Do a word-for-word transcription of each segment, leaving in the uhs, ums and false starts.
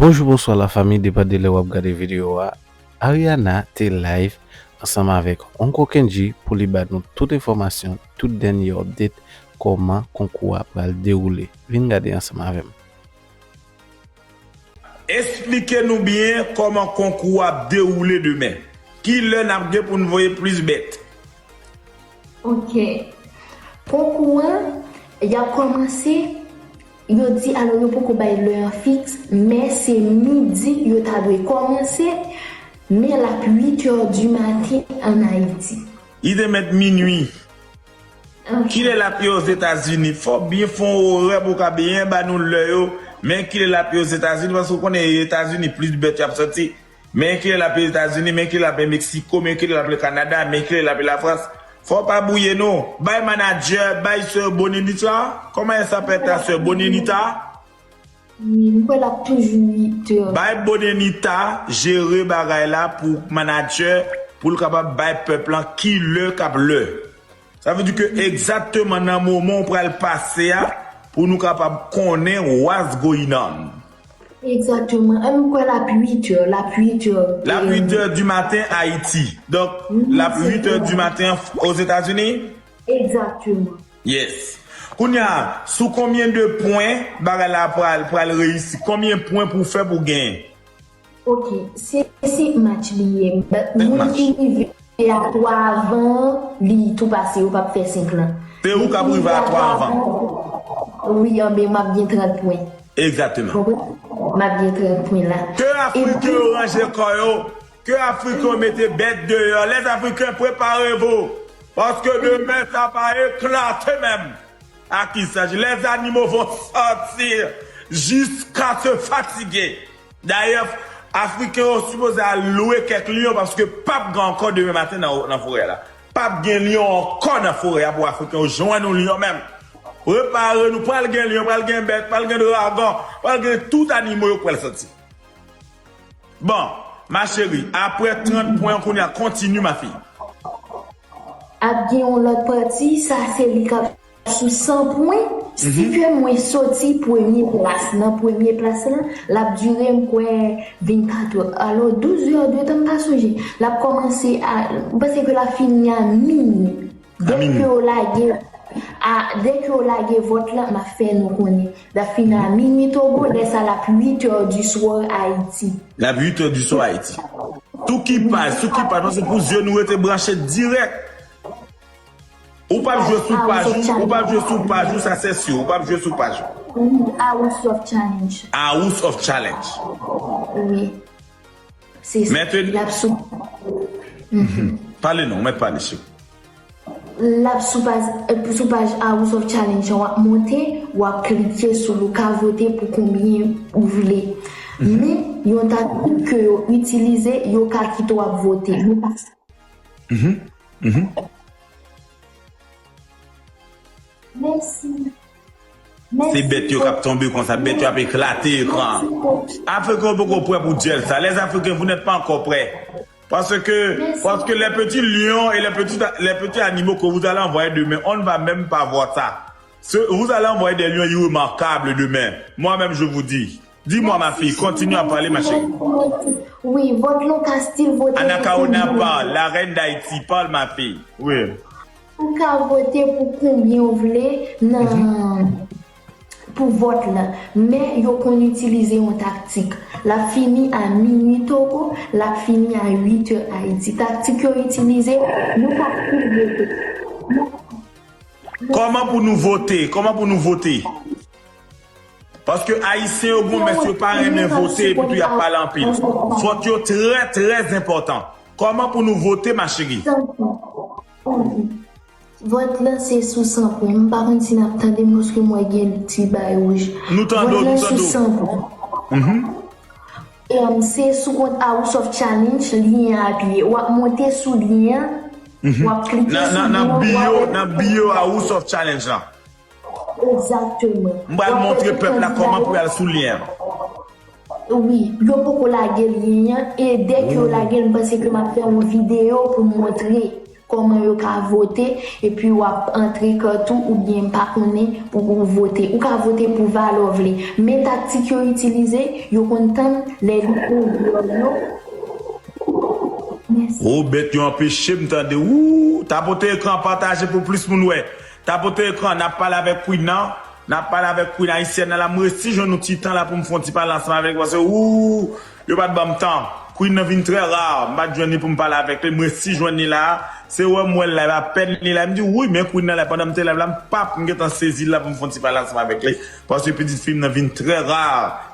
Bonjou, bonswa la fanmi, depann de lè w ap gade videyo a. Ariana te live ansanm avèk Uncle Kendji pou li ba nou tout enfòmasyon, tout dènye update, kòman konkou a pral dewoule. Vin gade ansanm avè m. Esplike nou byen kòman konkou a ap dewoule demen. Ki lè n ap gen pou n voye plis bèt? Ok. Konkou an, y ap kòmanse, yo di, alò yo poko bay lè an fiks, men se midi yo ta dwe kòmanse, men l ap uit è di maten ann Ayiti. Li te mèt minui. Kilè l ap ye Ozetazini? Fò w byen fè yon orè pou w ka byen ba nou lè yo. Men kilè l ap ye Ozetazini, paske w konnen Etazini plis bèt y ap sòti. Men kilè l ap ye Etazini, men kilè l ap ye Meksiko, men kilè l ap ye Kanada, men kilè l ap ye Lafrans. Fò w pa bwouye nou. Bay manadjè, bay sè Bonenita. Comment elle s'appelle ta sè Bonenita? Wi, m kwè l ap toujou uit è. Bay Bonenita jere bagay la pou manadjè, pou l kapab bay pèp lan kilè k ap lè. Sa vle di ke egzakteman nan moman w pral pase a, pou nou kapab konnen what's going on. Egzakteman. An, m kwè l ap uit è, l ap uit è. L ap uit è di maten Ayiti. Donk, l ap uit è di maten Ozetazini? Egzakteman. Yes. Kounye a, sou konbyen de pwen bagay la pral pral reyisi? Konbyen pwen pou w fè pou w genyen? Ok, se senk match li ye. Moun ki rive a twa avan, li tou pase, yo p ap fè senk lan. Se ou k ap rive a twa avan. Wi, anben m ap gen trant pwen. Egzakteman. M ap gen trant pwen la. Ke Afriken yo ranje kò yo, ke Afriken yo mete bèt deyò. Les Africains, préparez-vous. Paske demen sa va eklate menm. A kisa? Les animaux vont sortir jusqu'à se fatiguer. Dayè, Afriken yo sipoze al lwe kèk lyon paske p ap gen ankò demen maten nan, nan forè la. P ap gen lyon ankò nan forè a pou Afriken yo jwenn yon lyon menm. Prepare nou, pral gen lyon, pral gen bèt, pral gen dragon, pral gen tout animo yo pral sòti. Bon, ma chérie, apre trant pwen kounye a, continue ma fille. Ap gen yon lòt pati, sa se li k ap sou san pwen. Si ke mwen soti premye plas, nan premye plas lan, l ap dire m kwè vennkat è. Alò, douz è de tan, m pa sonje. L ap kòmanse a, m panse ke l ap fini a minui. Dèke yo lage, a, dèke yo lage vòt lan, m ap fè nou konnen. L ap fini a minui Togo, lè sa l ap uit è di swa Ayiti. L ap uit è di swa Ayiti. Sou ki paj, sou ki paj, paske pou zye nou rete branche dirèk. Ou p ap jwe sou paj ou, ou p ap jwe sou paj ou, sa se si, ou p ap jwe sou paj ou. House of Challenge. House of Challenge. Wi. Se sa. Mètè- L ap sou. Pale non, mèt pale cheri. L ap sou paj, sou paj House of Challenge an, w ap monte, w ap klike sou l, ou ka vote pou konbyen ou vle. Men, yon taktik ke yo itilize, yo ka kite w ap vote. Yo pa Mèsi. Se bèt yo k ap tonbe konsa, bèt yo ap eklate ekran. Afriken yo poko prè pou djèl sa. Les Africains, vous n'êtes pas encore prêts. Parce que, parce que les petits lions et les petits, les petits animaux que vous allez envoyer demain, on ne va même pas voir ça. Ce- vous allez envoyer des lions irrémarquables demain. Moi-même, je vous dis. Dis-moi, ma fille, continue à parler, ma chérie. Wi, vòt lan ka still vote. Anacaona Parr, la reine d'Haïti, parle, ma fille. Oui. Ou ka vote pou konbyen w vle nan pou vòt lan. Men yo konn itilize yon taktik. L ap fini a minui Togo, l ap fini a uit è Ayiti. Taktik yo itilize, nou ka still vote. Kòman pou nou vote? Kòman pou nou vote? Paske Ayisyen yo gon mès yo pa renmen vote epi tou y ap pale anpil. Vòt yo trè, trè enpòtan. Kòman pou nou vote, ma chérie? Vòt lan se sou san pwen. M pa konn si n ap tande m paske m wè gen ti bay wouj. Nou tande w, nou tande w. Vòt lan sou san pwen. Em, se sou kont House of Challenge, lyen an ap ye. W ap monte sou lyen an, w ap klike Nan, sou nan, nan lyen an, w bio, ap nan bio House of Challenge lan. Egzakteman. M pral montre pèp la kòman pou y al sou lyen an. Wi, yo poko lage lyen an, e dèk yo lage l, m panse ke m ap fè yon videyo pou m montre. kòman yo ka vote, epi w ap antre kat ou oubyen m pa konnen pou ou vote. Ou ka vote pou valè w vle. Men taktik yo itilize, yo konn tann lè li ouvè yo. Mèsi. Ou bèt yo anpeche m tande. Wou, tapote ekran, pataje pou plis moun wè. Tapote ekran, n ap pale avèk Queen nan. N ap pale avèk Queen ayisyèn nan la. M resi jwenn yon ti tan la pou m fè yon ti pale ansanm avèk li paske wou, yo pa t ban m tan. Queen nan vin trè ra. M pa t jwenn li pou m pale avèk li. M resi jwenn li la. Se wè m wè l la, e pa pèn li la. M di, wi, men Queen nan la, pandan m te live la, m pap, m gentan sezi l la pou m fè yon ti pale ansanm avèk li. Paske pitit fi m nan vin trè ra.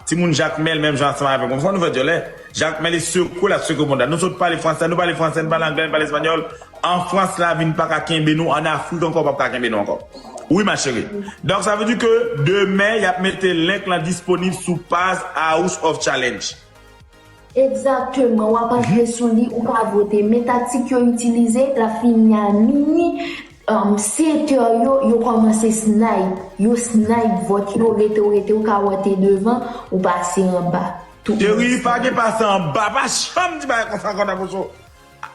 Timoun Jakmèl, menm jan ansanm avèk mwen. Fò nou fè dyòlè. Jakmèl li sekwe, l ap sekwe mond la. Nou sot pale fransè, nou pale fransè, nou pale anglè, nou pale espanyòl. An Frans la, vin pa ka kenbe nou. An Afrik ankò, p ap ka kenbe nou ankò. Wi, ma chérie. Donk, sa vle di ke demen, y ap mete link lan disponib sou paj House of Challenge. Egzakteman, w ap antre sou li, ou ka vote. Men taktik yo itilize, l ap fini a mini, um, sèt è yo, yo kòmanse snipe. Yo snipe vòt yo, rete w rete, ou ka wè w te devan, ou pase anba. Tout Cheri, pa gen pase anba, pa janm di bagay konsa ankò nan bouch ou.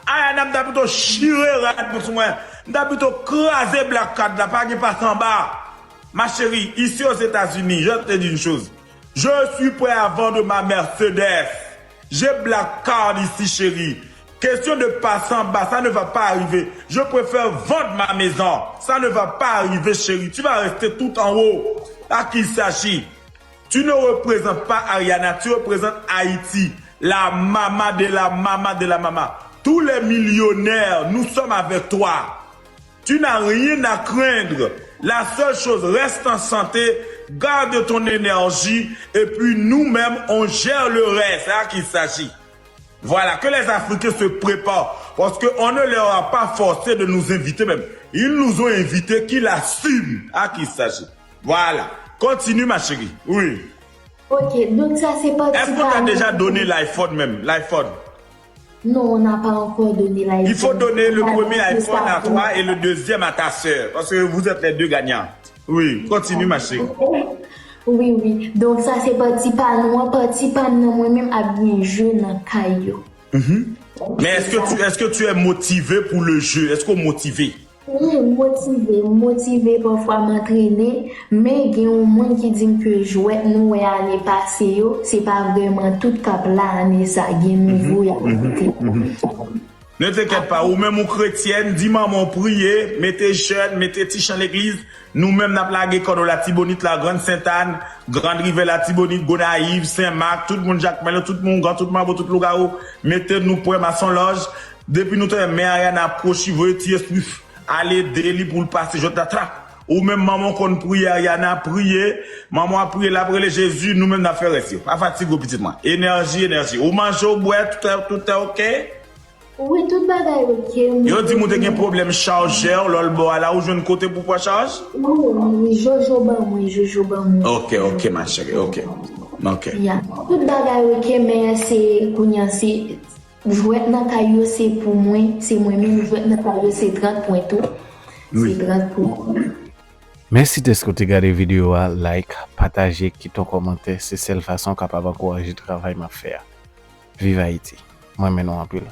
Ayana, m ta pito chire rad pou sou mwen. M ta pito kraze black card la, pa gen pase anba. Ma chérie, ici aux États-Unis, je te dis une chose. Je suis prêt à vendre ma Mercedes. J'ai black card ici, chérie. Question de passer en bas, ça ne va pas arriver. Je préfère vendre ma maison. Ça ne va pas arriver, chérie. Tu vas rester tout en haut. À qui il s'agit? Tu ne représentes pas Ariana, tu représentes Haïti. La mama de la mama de la mama. Tous les millionnaires, nous sommes avec toi. Tu n'as rien à craindre. La seule chose, reste en santé, garde ton énergie, et puis nous-mêmes, on gère le reste. C'est à qui il s'agit. Voilà, que les Africains se préparent, parce qu'on ne leur a pas forcé de nous inviter même. Ils nous ont invités, qu'ils assument. À qui il s'agit. Voilà. Continue, ma chérie. Oui. Ok, donk sa se pati. Est-ce qu'on t'a déjà donné l'iPhone même? L'iPhone. Non, on n'a pas encore donné l'iPhone. Il faut donner le premier iPhone à toi et le deuxième à ta sœur. Parce que vous êtes les deux gagnants. Oui, continue, ma chérie. Wi, wi. Donk sa se pati pa nou an, pati pa m nan mwen menm ap gen je nan kay yo. Mais est-ce que tu, est-ce que tu es motivé pour le jeu? Est-ce que tu es motivé? Wi, m motive, m motive, pafwa m antrene, men gen yon moun ki di m ke jwèt nou wè ane pase yo, se pa vrèman tout k ap la ane sa, gen nouvo y ap mete. Ne t'inquiète pas, ou menm ou kretyèn, di manman w priye, mete jèn, mete ti chan legliz, nou menm n ap lage kò nou Latibonit, Lagrann, Sentàn, Grand Rivière, Latibonit, Gonayiv, Senmak, tout moun Jakmèl, tout Moungan, tout Mabo, tout Lougawou, mete nou prè, Masonlòj, depi nou tande men Ariana ap kwochi, voye ti espri, al ede li pou l pase jwèt la trap. Ou menm manman w konn priye, Ariana, priye, manman w ap priye, l ap rele Jezi, nou menm n ap fè rès yo. Pa fatige w pitit mwen. Enèji, enèji. Ou manje, ou bwè, tout, tout, tout ok? Wi, tout bagay ok. Yo di m ou te gen pwoblèm chajè lè w bò a la, ou jwenn kote pou pran chaj? Wi, wi, Jojo ban mwen, Jojo ban mwen. Ok, ok, ma chérie, ok. Ok. Ya. Tout bagay ok, men se kounye a se jwèt nan kay yo se pou mwen, se mwen menm, jwèt nan kay yo se trant pwen tou. Se trant pwen. Mèsi dèske w te gade videyo a, like, pataje, kite yon kòmantè, se sèl fason w kapab ankouraje travay m ap fè a. Viv Ayiti! Mwen renmen nou anpil.